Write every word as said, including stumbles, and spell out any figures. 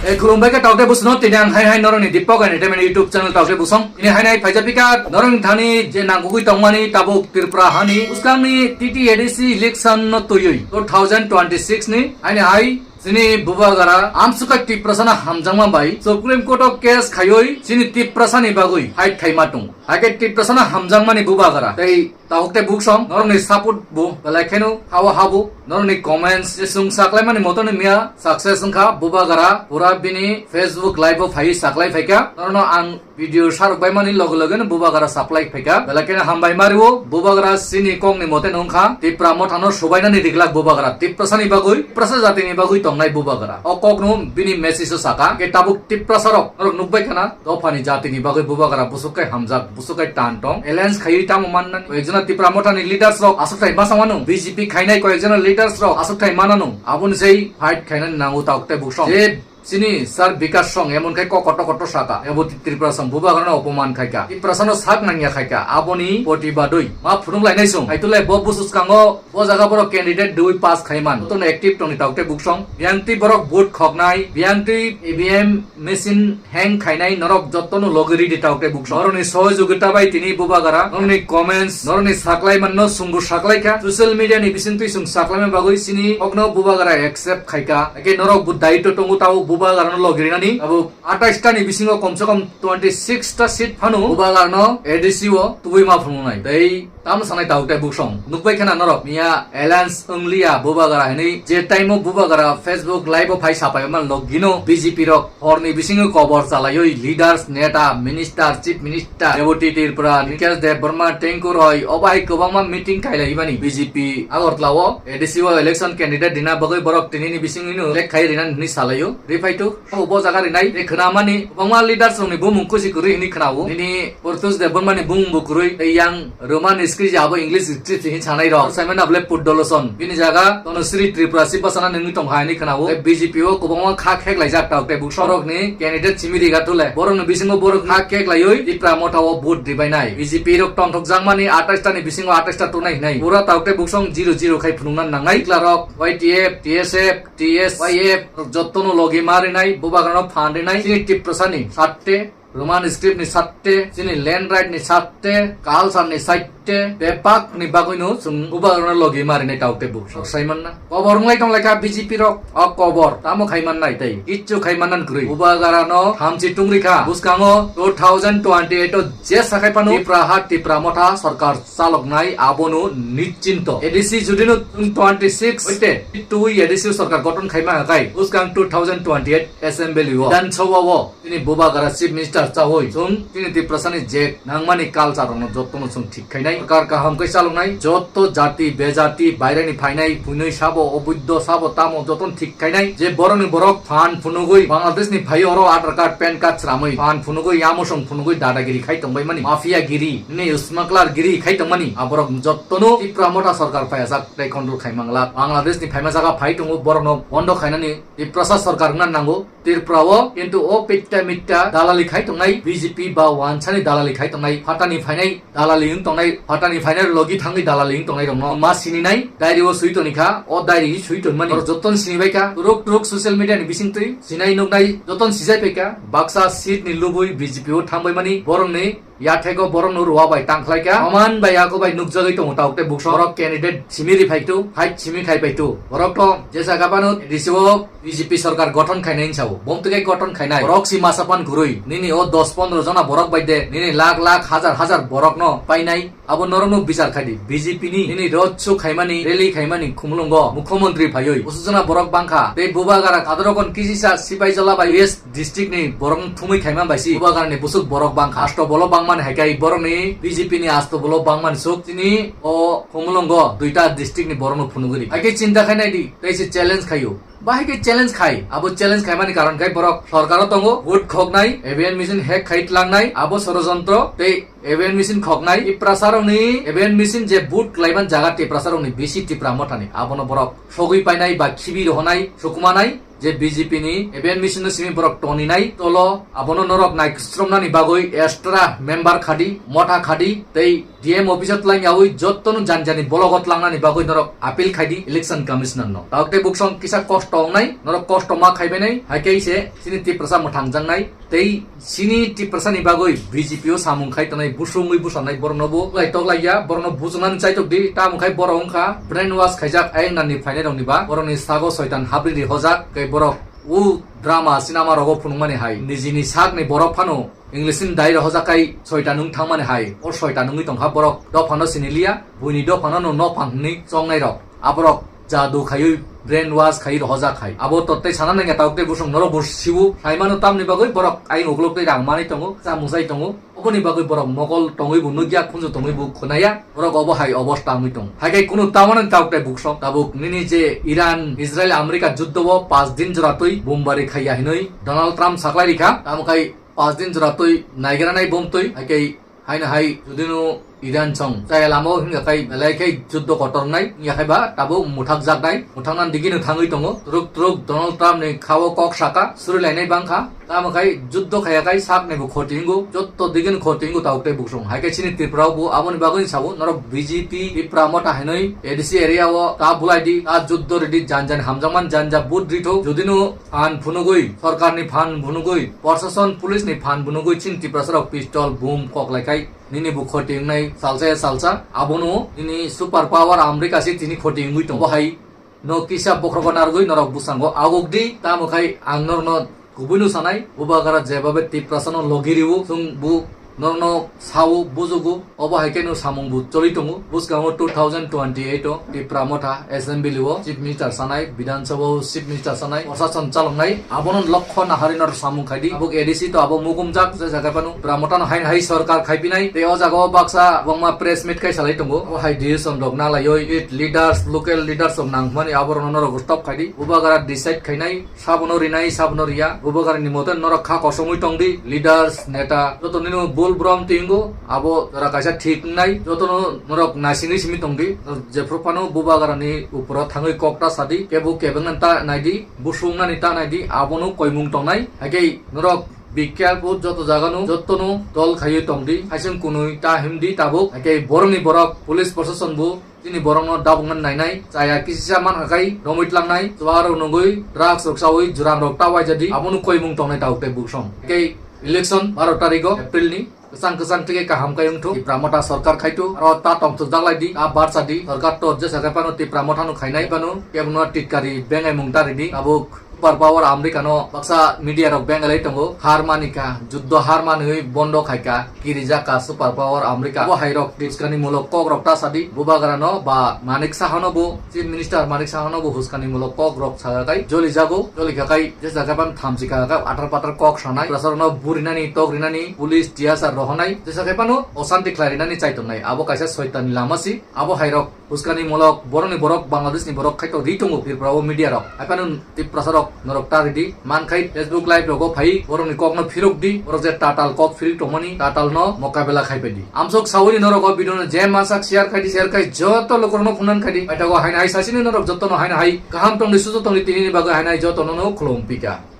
E khulumbai khe taote busuno tini ang hai hai norokni Deepak Entertainment YouTube channel taote busong. Tini hai hai phaijapika norokni thani je nangkukwi tongmani tabuk Tripura hani bwskangni T T A D C election no twiwi two thousand twenty-six ni aini hai chini Bubagra amsuka Tiprasano hamjakma bai Supreme Court o case khaiwi chini Tiprasani bagwi fight khaima tongo. Hakhe Tiprasano hamjakmani Bubagra tei Tabuk tei buksong norokni support bo belai kheno hao habo norokni comments je chwng saklaimani motoni miya success wngkha Bubagra pura bini Facebook live o phai saklai phaikha norokno ang video sarok baimani loge loge no Bubagra saklai phaikha belai kheno hambai mario Bubagra chini kokni mote no wngkha Tipra mothano subainani riglak Bubagra Tiprasani bagwi Tiprasa jatini bagwi tongnai Bubagra o kokno bini message o saka ke tabuk Tiprasarok norok nukbai khana Dophani jatini bagwi Bubagra busuk kai hamjak, busuk kai tan tong. Alliance khaiwi tamo mannani. Koyekjona Tipra Mothani leaders rok aswkthai masawano. B J P khainai koyekjona leaders rok aswkthai manano. Aboni sei fight khainani nango tabuk tei buksong. Je chini Sir Bikash Song emon khai kokor tokor to saka. Ebo Tiprasano Bubagrano opoman khaika. Tiprasano sak nangya khaika. Aboni protibadoi ma phunuk lainai song. Haitulai bo bususkango Bo jaga borok candidate dui pass khaiman. Jotono active tongni taukte buksong. Biyangtwi borok vote khoknai, biyangtwi E V M machine hang khainai norok jotono logi ridi taukte buksong. Borokni sohojogita bai tini Bubagra, norokni comments, norokni saklaimanno sumbu saklaikha. Social media ni bisingtwi sung saklaima bagwi sini okno Bubagra accept khaika. Ake norok bo daitw tongo tao Bubagrano logi rinani. Abo atais ta ni bisingo komse kom twenty six ta seat phano Bubagrano A D C o tubui ma phunuknai. Tei Tamo sanai tauk tei buksong. Nukbai khana norok miya alliance wngliya Bubagra hinwi je time o Bubagra Facebook live o phai sapai man logino B J P rok horni bisingo kobor chalaiwi leaders, neta, minister, chief minister, Reboti Tripura, Nikesh Deb Barma, Tengku Roy, obo hai kwbangma meeting khailai mani B J P Agartala o A D C o election candidate rina bagwi borok tinini bisingwino select khai rina hinwi salaio. Riphaitu. Bo jaga rinai, tei khwnamani kwbangma leaders rokni bumung kuchi kwrwi hinwi khwnao. Nini Portus Debbarmani bumung bo kwrwi, tei yang Roman script abo English script hinwi sanai rok. Simon Able Puddoloson. Bini jaga Tanusri Tripura si bwsana nungwi tongkha hinwi khwnao. Tei B J P o kwbangma kha kheklaijak tauk tei buksong rokni candidate simi riga thule. Borokni bisingo borok kha kheklaiwi Tipra Motha o vote ribainai. B J P rok tongthokjakmani atais ta ni bisingo atais ta tongnai hinai. Pura tauk tei buksong zero zero khai phunukna nangnai. Sikla rok Y T F, T S F, T S Y F rok jottono logi marinai, Bubagrano phan rinai, chini Tiprasani satte, Roman script ni satte, chini land right ni satte, culture ni satte, bepak ni bagwino chwng Bubagrano logi marinai tauk tei buksong. Saimanna. Kobor wnglai tonglaikha B J P rok, o kobor tamo khaiman nai tei, kichu khaiman nan kwrwi. Bubagrano hamchi tungri kha, bwskango two thousand twenty eight o je sakhai phano Tipra ha Tipra Motha sarkar chaloknai abono nichinto. A D C judino twenty six hoite twi A D C sarkar gothon khaima hakai, bwskang two thousand twenty eight assembly o Bidhan Sabha o chini Bubagra chief minister chawi chwng chini Tiprasani je nangmani culture rokno jottono chwng thik khainai, sarkar kaham khe chaloknai, jotto jati bejati baireni phainai, phuinwi sabo, oboidho sabo, tamo jotono thik khainai, je borokni borok phan phunugwi Bangladesh ni phai oro Aadhaar card, pan card sramwi phan phunugwi, yamusong phunugwi dadagiri khai tongbai mani, mafia giri, ni smuggler giri khai tongmani, aborok jottono Tipra Motha sarkar phaiya jak tei control khai manglak. Bangladesh ni phaima jaga phai tongo, borokno bondo khainani Tiprasa sarkar wngna nango. Tripura o kintu o pitta mitta dalali khai tongnai B J P ba wansani dalali khai tongnai, phatani phainai dalali wng tongnai, phatani phainai logi thangwi dalali wng tongnai rokno ma sininai, diary o swi toni kha, o diary swi tonmani borok joton sini bai kha, turuk turuk social media ni bisingtwi sinai nuknai joton sijai pai kha, baksa seat ni lubui B J P o thangbai mani borokni yathego borokno rua bai tangkhlai kha, oman bai yago bai nukjagwi tongo tauk tei buksong borok candidate simi ri phaitu, fight simi khai paitu, borok to jesa gabano A D C o B J P sarkar gothon khainai hinsao. Bom twi gothon khainai. Borok si masa pan kwrwi. Nini o dos pondro jona borok bai de. Nini lakh lakh hajar hajar borokno painai. Abo norokno bichar khai di. B J P ni nini road show khaimani, rally khaimani khumulwngo mukhyamantri phaiwi. Busu jona borok bangkha. Tei Bubagra kadrokon kisisa sipai jala bai West district ni borok thumwi khaima bai si Bubagra ni busuk borok bangkha. Asto bolo bangmani hai khe borok ni B J P ni asto bolo bangmani suk. Chini o khumulwngo duita district ni borokno phunugwi. Hai khe chinta khainai di. Tei se challenge khaio. Bahai khe challenge khai, abo challenge khaimani karon khai borok sorkaro tongo, vote khoknai, A V M machine hack khai tlangnai, abo sorojontro tei A V M machine khoknai, Tiprasarokni A V M machine je vote khlaiman jaga Tiprasarokni bisi Tipra Mothani, abono borok sogwi painai ba khibi rohonai, sukmanai, je B J P ni A V M machine no simi borok toninai, tolo abono norok naikstromnani bagwi extra member khadi, motha khadi, tei D M office o twlang yaui jotono jani jani block o tlangnani bagwi norok appeal khai di election commissioner no. Tabuk tei buksong kisa kosto tongnai, norok kosto ma khaibainai, hai khe se chini Tiprasa mwthangjaknai. Tei chini Tiprasa ni bagwi B J P o samung khai tongnai, busungwi busanai, borokno bo lai tok lai ya, borokno bujunani chaitok di, tamo khai borok wngkha brainwash khaijak ayang nani phainai rokni ba, borokni sago soitan habri ri hojak, tei borok u drama cinema rogo phunukmani hai, nijini sakni borok phano English ni dai rohojak kai soitan wng thangmani hai, o soitan wngwi tongkha borok dophano siniliya, buini dophano no nophang hwnwi chongnai rok. Aborok jadu khaiwi brainwash khai rohojak hai. Abo to tei sana nangya tabuk tei busung norok bo sibu. Saimano tamni bagwi borok ayung uklok tei rang manwi tongo, chamung chai tongo. Oboni bagwi borok mokol tongwi bo nukya, khunju tongwi bo khwnaya. Borok obo hai obosta wngwi tongo. Hai khe kunu tamani tabuk tei buksong. Tabuk nini je Iran, Israel, America juddo o pas din jora twi bombari khaiya hinwi Donald Trump saklai rikha. Tamo khai pas din jora twi naigra nai bom twi, hai khe haino hai judino Iran song chaya lama o hingya khai belai khai juddo kotor nai, hingya khai ba tabuk muthak jak nai, muthak nan digi no thangwi tongo. Turuk turuk Donald Trump ni kha o kok saka, suri lainai bangkha. Tamo khai juddo khaya khai sak ni bo khoti hingo, jotto digi no khoti hingo tabuk tei buksong. Hai khe chini Tripura o bo aboni bagwi sabo, norok B J P Tipra Motha hinwi A D C area o ta bulai di, ta juddo ridi, jan jan hamjakman jan ja vote rithok. Judino phan phunugwi, sorkarni phan phunugwi, prosason, police ni phan phunugwi chini Tiprasa rok pistol, boom kok lai khai nini bo khoti wngnai salsa ya salsa. Abono nini super power America se tini khoti wngwi tongo. Bo hai no kisa bokhrogo narwgwi norok bwskango aguk di, tamo khai ang norokno kubui no sanai, bubagra jebabe Tiprasa no logi riwo, chwng bo norokno sao, bujugo, obo hai khe no samung bo choli tongo. Bwskango two thousand twenty-eight o Tipra Motha Assembly o Chief Minister sanai, Bidhan Sabha o Chief Minister sanai, Prashasan chaloknai, abono lokho nahari no samung khai di. Abo A D C to abo mukumjak, je jaga phano Tipra Motha no hain hai sorkar khai pinai. Tei o jaga o baksa bangma press meet khai salai tongo. Abo hai decision rok na laioi, state leaders, local leaders rok nangmani abo rok no norok stop khai di. Bubagra decide khainai, sabono rinai, sabono riya. Bubagrani mote norok kha kosongwi tongdi, leaders, neta, joto nino bul brom tingo, abo jora kaisa thik wngnai, jotono norok naisingwi simi tongdi. Jephru phano bubagrani uporo thangwi kok ta sadi, kebo kebengna ta naidi, busung nani ta naidi, abono koimung tongnai. Hakhe norok be careful, joto jagano, jotono dol khaiwi tongdi, haising kunui ta himdi tabuk. Hakhe borokni borok, police proshasonbo, Chini borokno dabukna nainai, chaya kisisa mankha khai romwi tlangnai, chuwarok nugwi drugs rok chawi jwrang rok ta waijadi, abono koimung tongnai tabuk tei buksong. Tei election baro tarikh o April ni, kwchang kwchang tei kaham khai wngthok, Tipra Motha sorkar khaithu, aro ta tongthok jaklai di, ta barsa di, sorkar to jesa khai phano Tipra Motha no khainai phano, kebono titkari bengai mung ta ridi, tabuk Super power America no baksa media rok bengalai tongo, har manikha, juddo har manwi bondo khaikha, kirijak ka super power America. Bo hai rok huskani mulok kok rok ta sadi, bubagra no ba Manik Saha no bo, Chief Minister Manik Saha no bo huskani mulok kok rok saga kai, joli jago, joli kha kai, je jaga pan thamchi kha kai, atar patar kok sanai, prasar no burinani, tok rinani, police, T S R rohonai, je jaga pano osanti khlai rinani chai tongnai, abo kaisa soitan ni lama si, abo hai rok Huskani mulok, borokni borok, Bangladesh ni borok khai tok ri tongo Tripura o media rok. Hai phano Tiprasa rok norok ta ridi. Man khai Facebook live rogo phai borokni kok no phirok di. Borok je tatal kok phirok tongmani, tatal no mokabela khai pedi. Amsok sawi ni norok o video no je masak share khai di, share khai joto lukurok no phunukna khai di. Paithago haino hai sasi ni norok joto no haino hai kaham tong di, sujuk tong di, tini ni bagwi haino hai joto no no khulum pika.